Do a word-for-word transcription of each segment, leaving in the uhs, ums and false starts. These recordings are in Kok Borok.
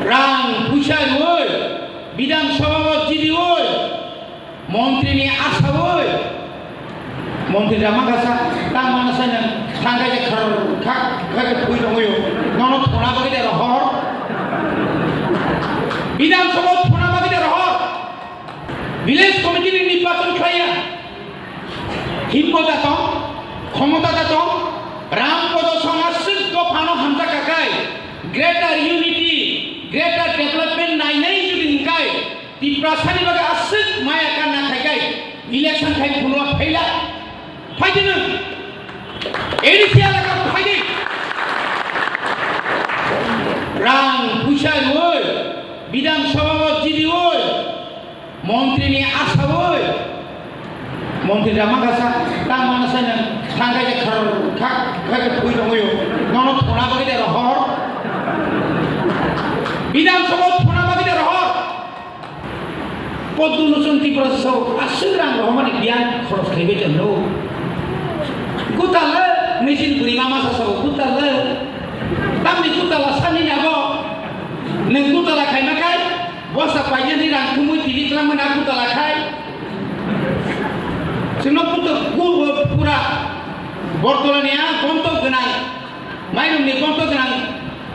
Rang puisa rwui, Bidhan Sabha o jidiui, montri ni asaui, montri rama kasa, tang mana sa nang, thang kai je khar, khak, khak, phui tongoi yo, nono thona bagwi de rohor. Bidhan Sabha o thona bagwi de rohor. Village committee ni nirbachon khlaiya. Himmo da tong, khomota da tong, Ram Podo Song aswk dophano hamjak kakai, greater unity, greater development nainai jodi hwnkai, Tiprasani bagwi aswk maya kanna khaikai, election khai phunukma phaila. Phaidi nwng. A D C elaka phaidi. Rang puisa rwui, Bidhan Sabha o jidiui, montri ni asaui, montri rama kasa, tang mana sa nang, thang kai je khar, khak, khak, phui tongoi yo, nono thona bagwi de rohor. Bidhan Sabha o thona bagwi de rohor. Poddo Lochon Tiprasa sao aswk rang rohormani biyan khoros khaibai tongno. Gutala machine bwrwi mama sa sao gutala. Tamni gutala sani nabo. Nwng gutala khaima khai bosta paijani rang thumui tini twlangmani a gutala khai. Chwngno guto gu pura Bortolani a gontok gwnang. Mairum ni konto gwnang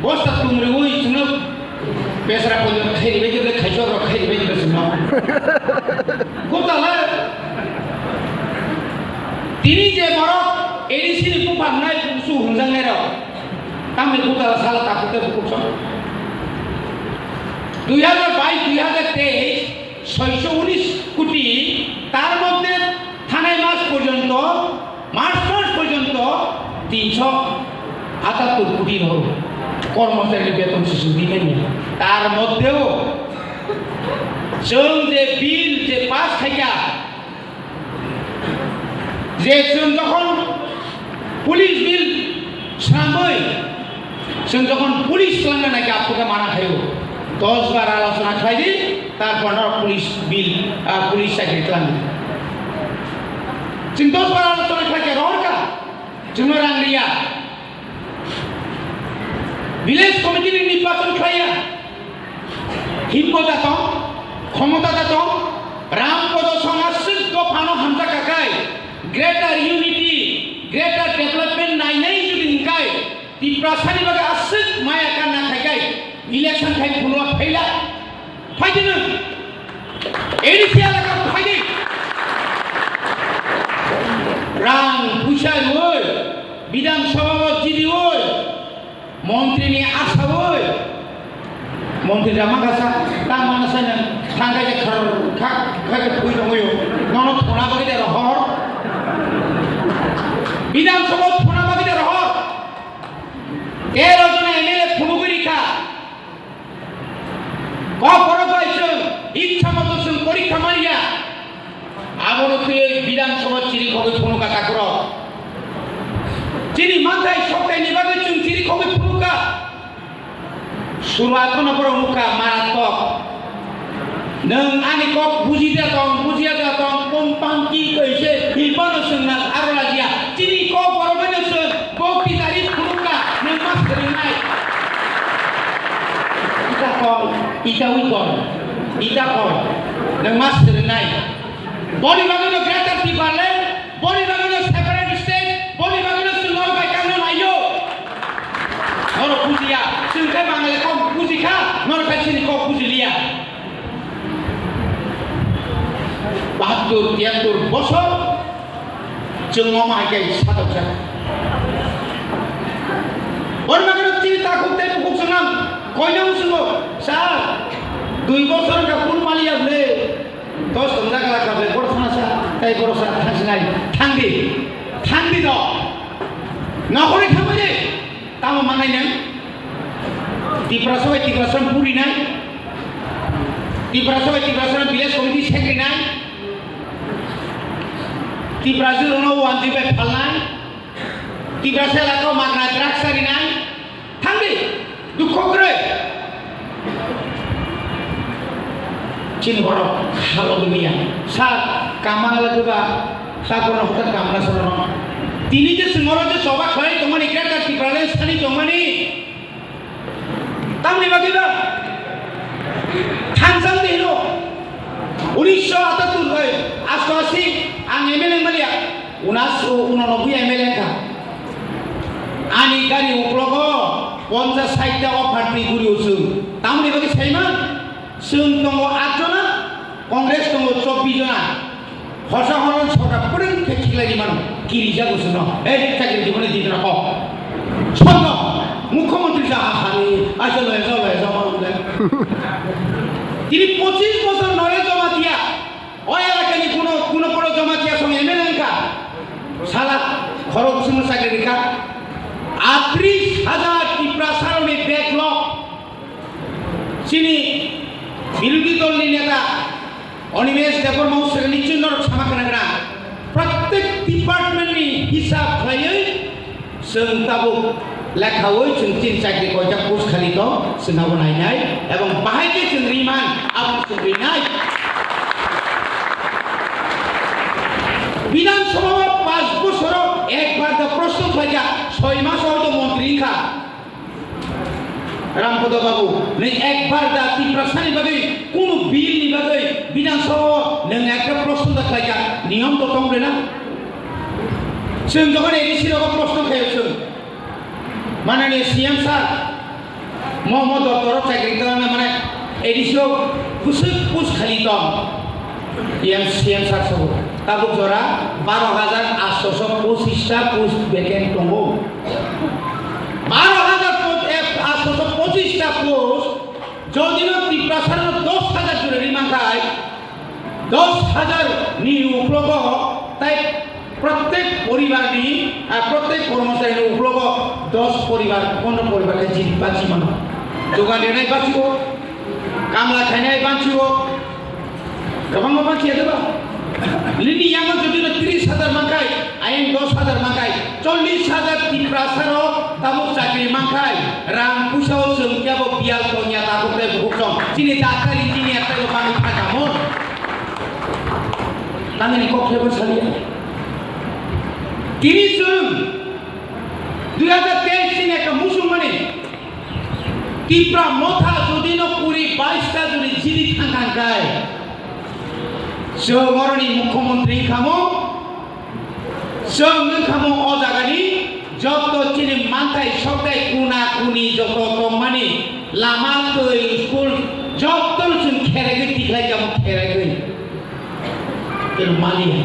bosta tum rwui chwngno besra pojon khai ribai khe khaichok rok khai ribai khe chwngno. Gutala tini je borok A D C ni buphang nai busu hwnjaknai rok tamni gutala sala takhuk tei bukhuk chwng. Dui hajar bais dui hajar teis soiso unis koti, tar moddhe thanai mas porjonto March mas porjonto tinso atattor koti rok kormochari beton sising dimani. Tar moddheo chwng je bill je pass khaikha, je chwng jokhon police bill swnamwi Chwng jokhon police twlangna naikha, aphuru khe mana khaio. Dos bar alochona khlai di, tarpor no police bill, ah, police chakri twlang di. Chwng dos bar alochona khlai khe rohor kha, chwngno rang riya. Village committee ni nirbachon khlaiya. Himmo da tong, khomota da tong, Ram Podo Song aswk dophano hamjak kakai, greater unity, greater development nainai jodi hwnkai, Tiprasani bagwi aswk maya kanna khaikai, election khai phunukma phaila. Phaidi nwng. A D C elaka phaidi. Rang puisa rwui, Bidhan Sabha o jidiui, montri ni asaui, montri rama kasa, tang mana sa nang, thang kai je khar, khak, khak, phui tongoi yo, nono thona bagwi de rohor. Bidhan Sabha o thona bagwi de rohor. Tero jona M L A phunugwi rikha. Kok borok bai chwng ichha moto chwng porikha manya. Abono twiwi Bidhan Sabha chiri khogwi phunukha takhurok. Chini manthai sokthai ni bagwi chwng chiri khogwi phunukha. Suruat no borok nukha maratok. Nwng ani kok buji da tong, buji da tong, pum pang ki kaise, hi bono swngna aro lajiya. Chini kok borok no swng, kok ki tari phunukha, nwng ma swrwngnai. Ita kok, ita wi kok, ita kok, nwng ma swrwngnai. Boni bagwi no Greater Tipraland, boni bagwi no separate state, boni bagwi no chwng norok bai kangno naio. Norok bujiya, chwng khe Bangali kok bujikha, norok khe chini kok bujiliya. Bahattur, tiyattur bosor chwng omo hai khe satokjak. Boni bagwi no chini takhuk tei bukhuk chwng nang koino chwngo, sir, dui bosor wngkha kun maliya bwle. Dos tongjak lakha bai borok thangsa, tei borok sa thangsinai. Thangdi. Thangdi do. Nohori thangbai di. Tamo manai nang. Tiprasa bai Tiprasa purinai. Tiprasa bai Tiprasa village committee sekrinai. Tiprasa rono wanjwi bai phalnai. Tiprasa elaka o magna drugs charinai. Thangdi, dukho kwrwi. Chini borok halo dunia. Sir, kamang lagwi ba, sir, bono hotel kamna sorono. Tini je chwng oro je choba khlai tongmani, Greater Tipraland sani tongmani. Tamni bagwi ba? Thansa de hino. Unisho atattur oi, asto asi, ang M L A maliya. Unas, unonobui M L A kha. Ani gari uklogo ponchas saita offer twi guri usung. Tamoni bagi saiman, sung tongo aat jona, Congress tongo chobbish jona. Hosa horon sota purung khe khiklai di mano. Kiri jago suno. Eh, chakri di mano di na ko. Chonno. Mukhyamantri sa ha ha ni. Aisa loya sa loya sa mano le. Tini pochis bosor nore joma diya. O elakani kuno, kuno kuno joma diya song M L A wngkha. Sala khorok sung chakri rikha. Atris hajar Tiprasa rokni backlog. Chini birodhi dolni neta Animesh Debbarma swkangni chwng norok sama khna gra. Prattek department ni hisab khlaiwi chwng tabuk lekhawi chwng chini chakri koita post khali tong, chwng abo nainai, ebong bahai khe chwng riman, abo chwng rinai. Bidhan Sabha o panch bosoro ekbar da proshno khlaijak, soi mas o hoito montri wngkha. Rampada Babu, nwng ekbar da Tiprasani bagwi kunu bill ni bagwi Bidhan Sabha o nwng ekta proshno da khlaijak, niyom to tong rwna? Chwng jokhon A D C rogo proshno khaio chwng, manani C M sir, mo mo doptoro chakri tongna mane A D C o bwswk post khali tong. P M, C M sir sabo. Tabuk jora baro hajar atsho pochis ta post vacant tongo. Baro hajar po-, eh, atsho pochis ta post, jodi no Tiprasa no dos hajar jora ri mankhai, dos hajar ni uklogo tai prottek poribar ni, ah, prottek kormochari ni uklogo dos poribar, pondro poribar khe jin bachi mano. Dogan rinai bachibo, kamla khainai bachibo, Kwbangma mansi ya ba? Nini yango jodi no tris hajar mankhai, ayang dos hajar mankhai, chollis hajar Tiprasa rok tabuk chakri mankhai, rang puisa o chwng kebo biyal tongya tabuk tei bukhuk tong. Chini doctor engineer tei bangwi thangkha mun. Tamini kok kebo saliya. Tini chwng dui hajar teis chini ekta musung mani Tipra Motha jodi no kuri bais ta jodi jili thang thang khai, chwng oroni mukhyamantri wngkha mo, chwng wngkha mo o jagani joto chini manthai sokthai kuna kuni joto tongmani lama twi school joto no chwng kheregwi tikhlai kamo kheregwi. Keno maliya.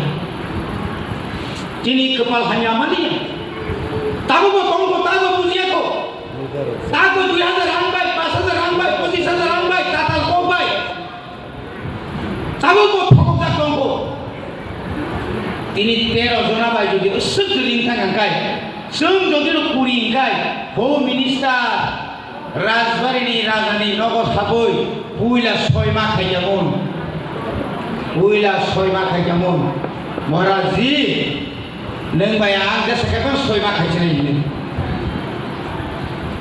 Chini kwpal hamya maliya. Tabukbo tongkho, tabukbo bujiya kho. Tabukbo dui hajar rang bai, panch hajar rang bai, pochis hajar rang bai, tatal kok bai. Tabukbo thokjak tongkho. Tini tero jona bai jodi swk jodi wngkha hwnkhai, chwng jodi no kuri hwnkhai, Home Minister, Rajbari ni raja ni nogo sabui puila soi ma khaijamon. Puila soi ma khaijamon. Maharaj ji, nwng bai ang jesa khe soi ma khaijani hini.